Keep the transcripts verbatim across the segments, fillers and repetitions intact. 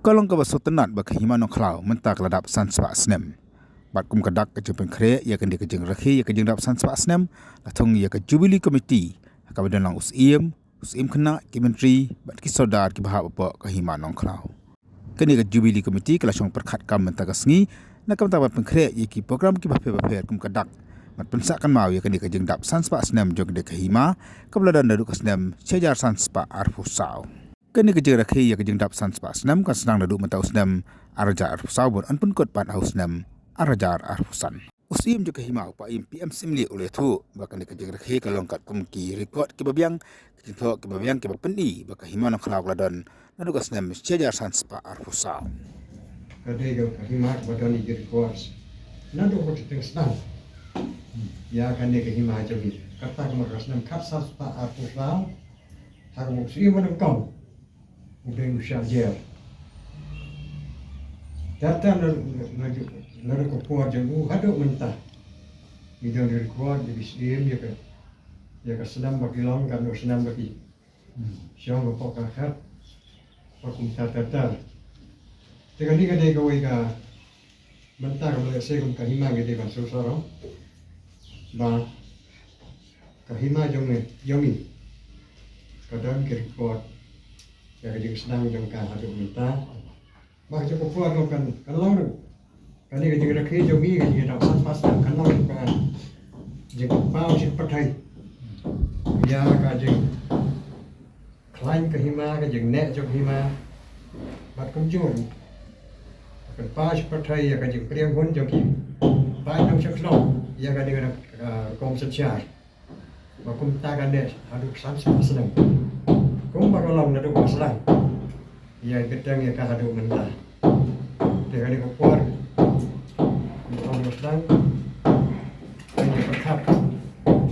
Ka long kaba sngewtynnat ba ka Hima Nongkhlaw mynta ka la dap san spah snem. Bad kum ka dak ka jingpynkhreh ïa kane ka jingrakhe ïa ka jingdap san spah snem, la thung ïa ka Jubilee Committee, ha kaba don lang u Syiem, u Syiem Khynnah, ki Myntri bad ki Sordar kiba hap hapoh ka Hima Nongkhlaw. Kane ka Jubilee Committee ka la shong pyrkhat kam mynta ka sngi na ka bynta ban pynkhreh ïa ki program kiba pher bapher kum ka dak ban pynsah kynmaw ïa kane ka jingdap san spah snem jong kane ka hima, kaba la don naduh ka snem shi hajar san spah arphew saw. Kane ka jingrakhe ïa ka jingdap san spah snem kan sdang naduh mynta u snem ar hajar arphew saw bad yn pynkut pat ha u snem ar hajar arphew san. U Syiem jong ka hima, u Paiem P M Syiemlieh, u la ïathuh ba kane ka jingrakhe ka long katkum ki record kiba biang, ki jingthoh kiba biang kiba pyni ba ka Hima Nongkhlaw ka la don naduh ka snem shi hajar san spah arphew saw. Ka dei ka hima kaba don ïa ki records naduh ba ki teng sdang ïa kane ka hima jong ngi. Kata ka mut ka snem khatsan spah arphew saw, ha ka mut u Syiem Wanniewkong u dei u shah jer. Ter ter na, na, na, naduh ka por jong u haduh mynta, ngi don record, ngi syiem ïa ka, ïa ka snem ba ki long, katno snem ba ki shong hapoh ka khat, ba kumta ter ter. Te kane ka dei kawei ka, mynta ka ba lehse kum ka hima ngi dei ban sngewsarong ba ka hima jong ngi, jong ngi ka don ki record ïa ka jingsdang jong ka haduh mynta. Ba ka jong ka por ruh kan, kan long ruh kane ka jingrakhe jong ngi, ka jingdap san spah snem, kan long ruh ka jingpaw shi pyrthei ïa ka jing khlaiñ ka hima, ka jingneh jong ka hima. Bad kumjuh ruh kan paw shi pyrthei ïa ka jingpdiang hun jong ki paid nongshong shnong ïa kane ka, ah, rukom synshar. Ba kumta ka neh haduh san spah snem, kumba ka long naduh ba sdang ïa ka bteng ïa ka haduh mynta. Te kane ka por, kumba ka long sdang, ka ngi pyrkhat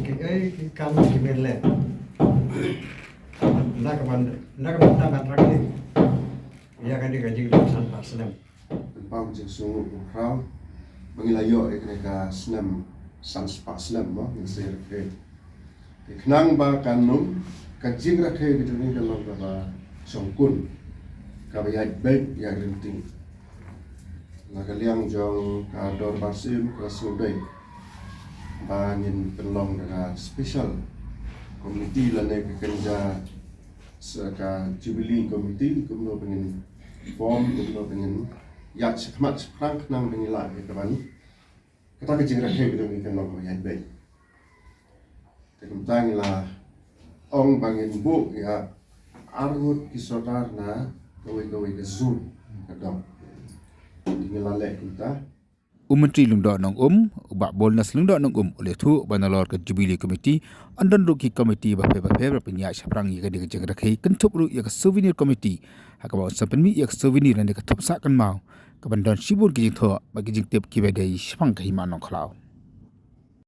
kiei ki kam ki men leh. Na ka ban, na ka ban ta ban rakhe ïa kane ka jingdap san spah snem. Pynpaw jingsngewnguh khraw ba ngi la ïoh ïa kane ka snem san spah snem, mo, ngin sa rakhe. Te khnang ba kan ym, ka jingrakhe ka jong ngi kan long kaba shongkun, kaba ïaid beit ïa ka rynting. Na ka liang jong ka dorbar syiem ka sngewdei ba ngin pynlong da ka special committee lane ka kynja sa ka Jubilee Committee, kumno ba ngin form, kumno ba ngin ïaid shakhmat shaphrang khnang ba ngin lah ïa ka ban, kata ka jingrakhe ka jong ngi kan long kaba ïaid beit. Te kumta ngi la ong ba ngin buh ïa arngut ki sordar na kawei kawei ka zone ka dong. Ngi la leh kumta. U Myntri Lyngdoh Nongum, u Bah Boldness Lyngdoh Nongum, u la ïathuh ba nalor ka Jubilee Committee yn don ruh ki committee bapher bapher ban pynïaid shaphrang ïa kane ka jingrakhe, kynthup ruh ïa ka Souvenir Committee, ha kaba yn sa pynmih ïa ka souvenir lane ka thup sah kynmaw, kaban don shibun ki jingthoh bad ki jingtip kiba dei shaphang ka Hima Nongkhlaw.